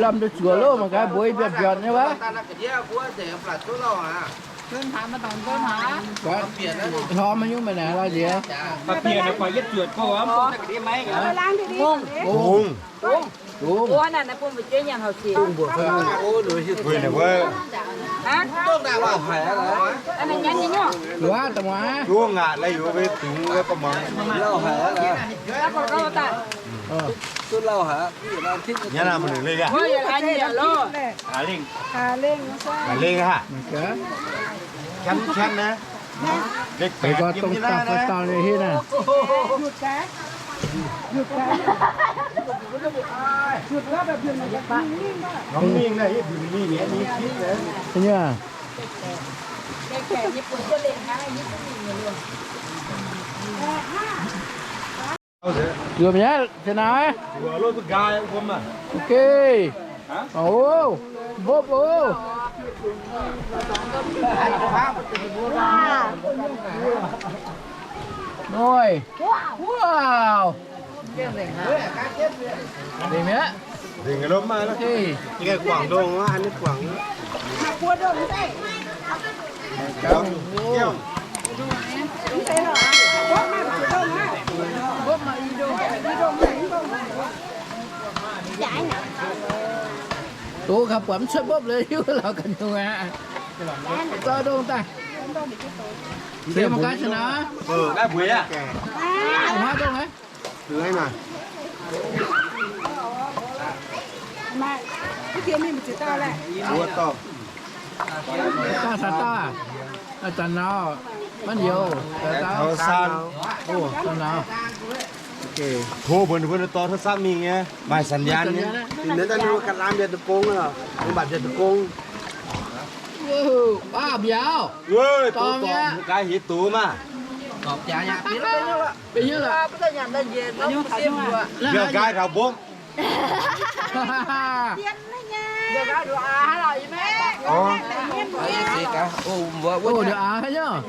Lamh duqv zuoqc loh, mangc gaax mbuox mbiaatc mbiaatc nyei wuov. Hlorm haaix nyungc maiv naaic lorz nziex. Bungx. Bungx. Zuov ngaatc lai yuoz mbuo dungz wuov ga'maang. Nyanv naaic mv nui leih aqv. Aa lengh aqv. Qanv qanv naaiv. Lekv baeqc yiem jienv naaiv naaiv. Nongx mingh naaiv, yie mbuox mingh nyei, mingh kitv naaiv. Zuoqc mi'aqv, se naaiv. Ok. Ov, mbopv ov. Noic. Wow. Nzengc mi'aqv. Nzengc lov maiv lov. Guangc ndongh, an guangc. Doz gaax buatc mv cuotv mbopv liuz hiuv lorz ga'ndongx aqv. Zorqv ndongh daaih. Seix mangc gaax, seix naaiv. Naaiv mbuox yaac. Mbuox haaix ndongh naaiv? Dauh caux dauh aqv. Zanc nauz, maiv njoux, caux dauh. Tov mbuo, mbuo dorh tov samv mingh nyei, maaih สัญญาณ nyei. Mbiauz, mbiauz, mbuo gaax hietv doz maah. Benx nyei lorqc. Mbiauz nqaai taux mbopv. Ov, nduqc aax haaix nyungc?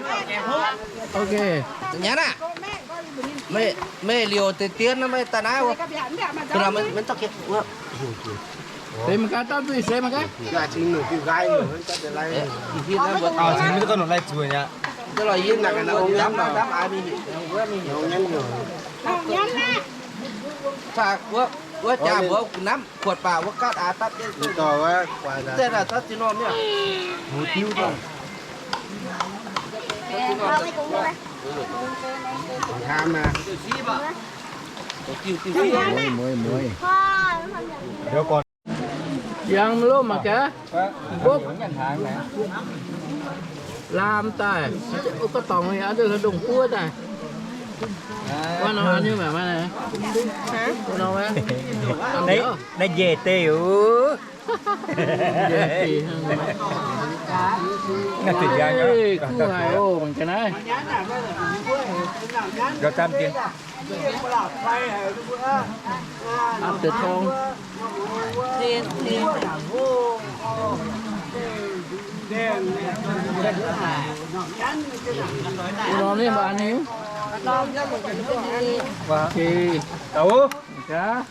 Ok. Nyanv aqv. Meih liouc deix dien nor meih daaih naaiv wuov. Seix mangc gaax, dauh duih seix mangc gaax. Wuov jaa mbuo namv kuotv baac wuov gaatv aax dapv jienv. Yangh lov mangc gaax, mbopv laam daaih, wuov ga'dorngx aqv, ndongh buov daaih. Wuov nor aqv, nyungc mv baac naaiv, naaiv njiec deix oc. Kuv haic oc, mangc gaax naaiv. Aav deix torng. Wuov norm ninh mv baac ninh. Ok. Gaax. Gaax.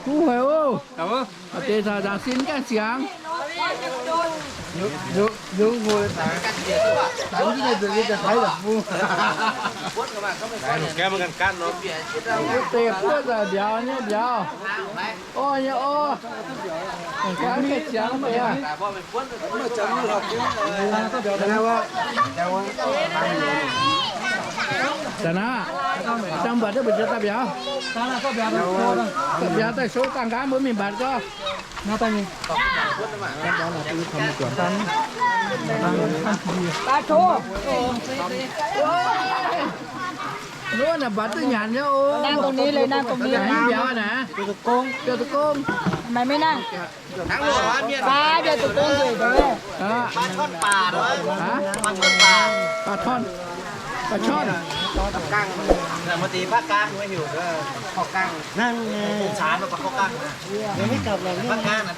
Kuv haic oc. Aav deix taux nzaaux sin gaengh ziangx. Wuov deix buov nzaaux mbiauz nyei mbiauz. Orv nyei orv. Gaengh ziangx deix aqv. Zanc naaiv, dangh mbatc duqv mbu'ziex dauh mbiauz. Dauh mbiauz daaih sou dangh nqaang mbuo mingh mbatc gorx. Wuov naaic mbatc duqv nyanc nyei oc. Nangh dongh ni leiz, nangh dongh ni. Mbiauz naaic. Biauv deic gong. Maaih maiv nangh. Baac biauv deic gong nzueic deix. Baac torn. Baac torn. Baac torn.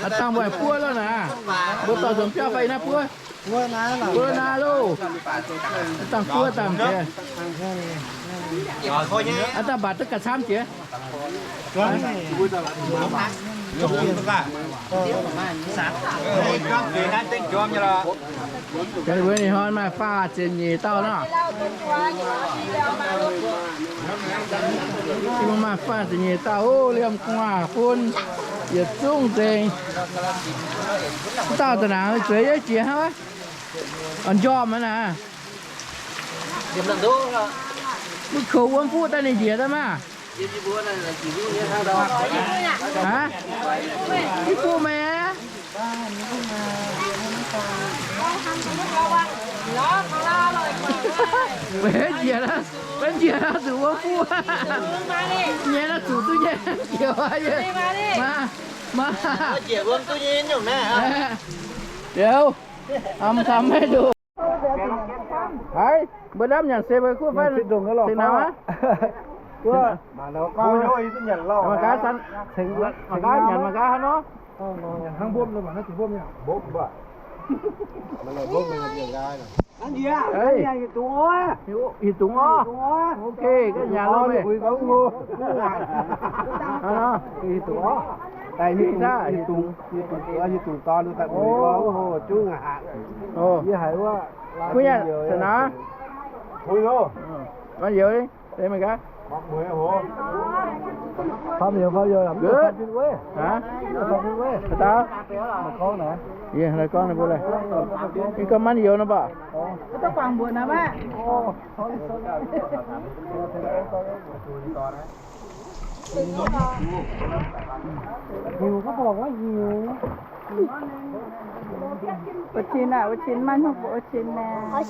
Aa dangh waaic buov lorqc naaic. Mbuo dorh nzunc biauv fai naaiv buov. Buov naaiv loh. Aa dangh buov dangh jiex. Aa dangh mbatc duqv gauh camv jiex. Mbuo ninh hnoi maaih faah ziepc nyeic dauh nor. Mbuo maaih faah ziepc nyeic dauh, o, liemh gu'nguaaz fun yietc zungv nzengc. Dauh da'naaic zueiz yie jiex hnangv. Njormh aqv naaic. Mbuo koux wuom fuqv daaih ninh njiec daaih maah. Aav, mv fuqv meih aqv. Mv njiec, mv njiec zuqc wuom fuqv. Nyei naaiv zuqc duqv nyei, njiec yie. Maah, maah. Liuz, mv taux maiv ndoh. Haiz, mbuo ndamv nyanc se mbuo kuv fai se nau aqv. Mangc gaax, mangc gaax, nyanc mangc gaax haaix nor. Hnangv mbuo, mbuo, mbuo. Hiuv dungz orv. Ok, ganh nyanc lorqc meih. Hiuv dungz orv. Hiuv dungz, hiuv dungz dorn, yie haiz wuov. Kuv nyanc se nau. Kuv nyanc. Maiv youz, se mangc gaax. Haaix? Haaix dauh? Yie la'gorngv ninh mbuo lei. Yie gorngv maiv youz nor mbuo. Hiuv, kaux mbuox wuov hiuv. Wuov cin aah, wuov cin maiv hnyouv, wuov cin naaic.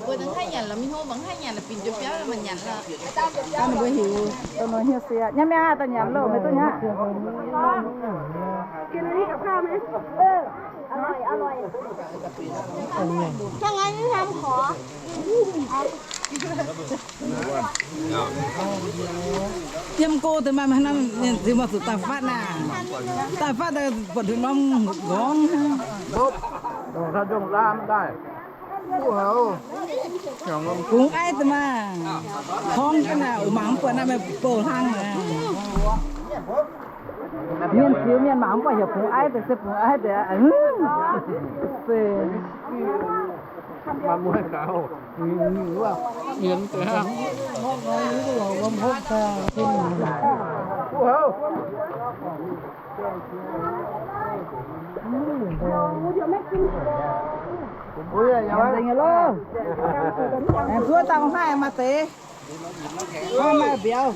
Mbuo da'haih nyanc lorqc, mingh hlo mangc haih nyanc lorqc, binc jienv biauv mangc nyanc lorqc. Ninh mbuo hiuv, dongh nor hiuv sieqv. Nyanc mi'aqv, daaih nyanc loh, meih duqv nyanc. กินอันนี้กับข้าวไหม เออ อร่อย อร่อย ถ้างั้นทำขอ Yiem go deix maaih hnangv naaiv, ninh ziux mangc zuqc daaih fatv naaic. Daaih fatv daaih buatc hungh norm nqorngv. Bungx aiv deix maah. Torngv jienv naaic, oix mangc mv buatc naaiv meih bouh hlang naaic. Mienh ziux mienh mangc mv buatc heuc bungx aiv deix se bungx aiv deix. Se. Zuov dangh haih maaih deix. Maaih mbiauz.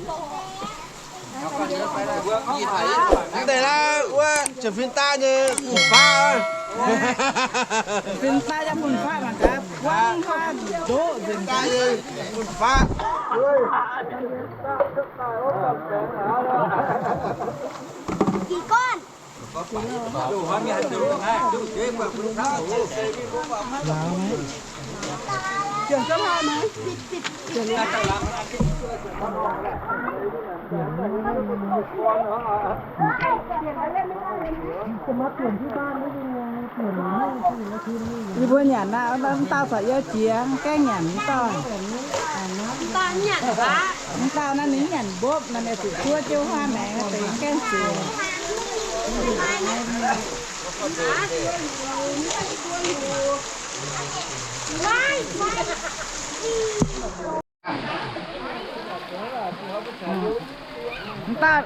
Mv deix naaiv wuov ziepc fim daaih nyei fun-faqv. Fim daaih nyei fun-faqv mangc gaax, buangv haav ndoqv nzengc daaih nyei fun-faqv. Yie mbuo nyanc naaiv, mv dauh corc yie jiex, gaengh nyanc mv dauh. Mv dauh naaiv ninh nyanc mbopv, naaiv zuqc zuov jienv huaav maengx deix gaengh ziec. Mv dauh,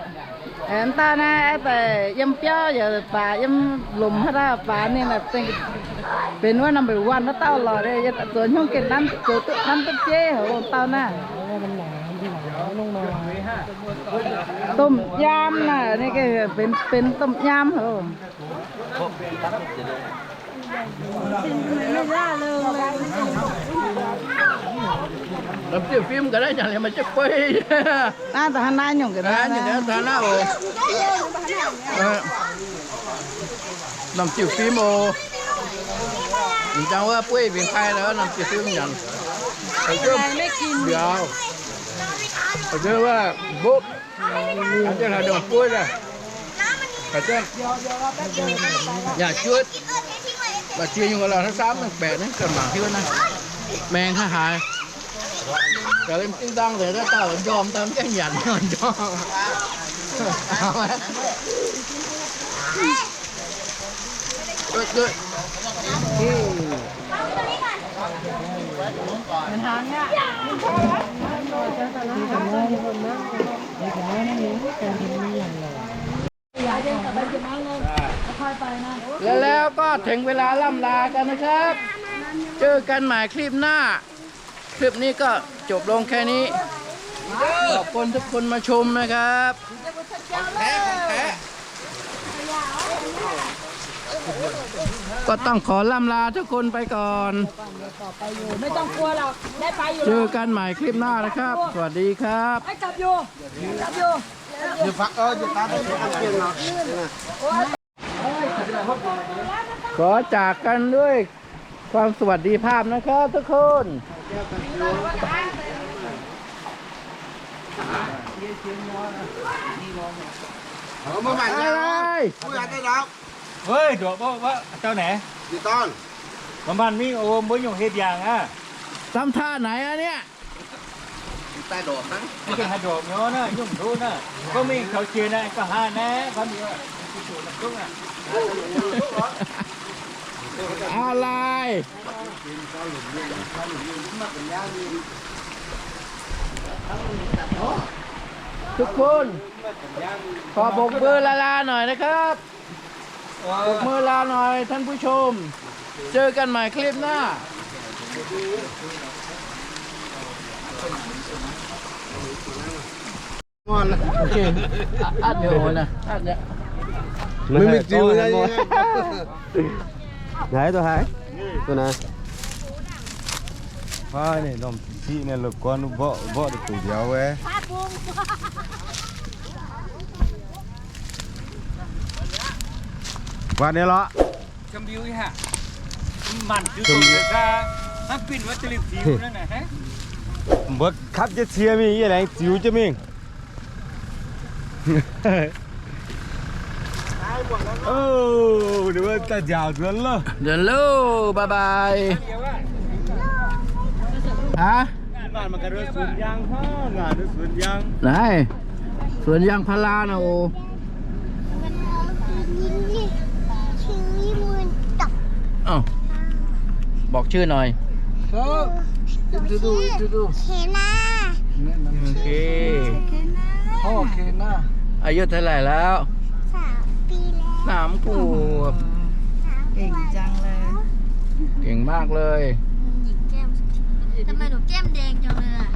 mv dauh naaiv daaih yiem biauv yaac baac, yiem lomc haaix dauh baac ninh benx wuov number one wuov dauh lorqc. Yie zoux hnyouv gengh nanv, zoux duqv nanv duqv jeiv haic wuov dauh naaiv. Domh nyaam naaic, ninh benx, benx domh nyaam haic. Lomc jienv fim ga'naaiv nyanc liuz maaih jienv bueiv. Naaiv da'hnangv naaiv nyungc ga'naaiv, naaiv nyungc ga'naaiv oc. Lomc jienv fim oc. M'jangc wuov bueiv fingx kai lorqc, lomc jienv fim nyanc. Mbiauz. Wuov mbopv. Yaac juotv, maaih ziex nyungc lorqc, hnangv saamv mengh baeqc naaiv ganh mangc hiuv naaiv. Maengx haaix haaix. Gaax liemh ding dang deix naaiv dauh njormh daaih mv gaengh nyanc njormh. และแล้วก็ถึงเวลาล่ำลากันนะครับ เจอกันใหม่คลิปหน้า คลิปนี้ก็จบลงแค่นี้ ขอบคุณทุกคนมาชมนะครับ ก็ต้องขอล่ำลาทุกคนไปก่อน ไม่ต้องกลัวหรอก ได้ไปอยู่ เจอกันใหม่คลิปหน้านะครับ สวัสดีครับ ไม่กลับอยู่ กลับอยู่ เดี๋ยวพัก เออ เดี๋ยวตาไปเปลี่ยนหน่อย ขอจากกันด้วยความสวัสดีภาพนะครับทุกคน เออ เมื่อวาน อะไร เมื่อวานได้แล้ว เฮ้ย เดี๋ยวว่า ว่าเจ้าไหน กี่ต้น ประมาณนี้ โอ้ บ่หยุ่งเฮ็ดอย่างอ่ะ ทำท่าไหนอ่ะเนี่ย Tai đổ hăng. Ai hang đổ nyo na, nhung đu na. Có mình khẩu chiến na, có hai né, có mình. Alai. Thúc Khôn, ขอโบกมือลาลาหน่อยนะครับ ปรบมือลาหน่อยท่านผู้ชม เจอกันใหม่คลิปหน้า โอเค อัดวิดีโอนะ อัดเนี่ย ไม่มีจิ๋วนะ ไหนตัวไหน ตัวไหน Phá này, lòng thị này, lục con bọ, bọ được củ béo ấy. Quan này lọ. Chăm biu ý hả? Mặn chứ không được ra. Hấp pin với tê liu phiếu nữa nè, hả? Mbuo khắp chiếc xe mi, yie laengz ziux jienv mingh. Ơ, ninh mbuo daaih nziaauc nzuonx loh. Nzuonx loh, bye bye. Hả? Naaiv, สวนยางพารา nor oc. Ơ, บอกชื่อหน่อย Introduce, introduce. Ok. พ่อเคนนะ อายุเท่าไหร่แล้ว สามปีแล้ว สามขวบ เก่งจังเลย เก่งมากเลย ทำไมหนูแก้มแดงจังเลยอ่ะ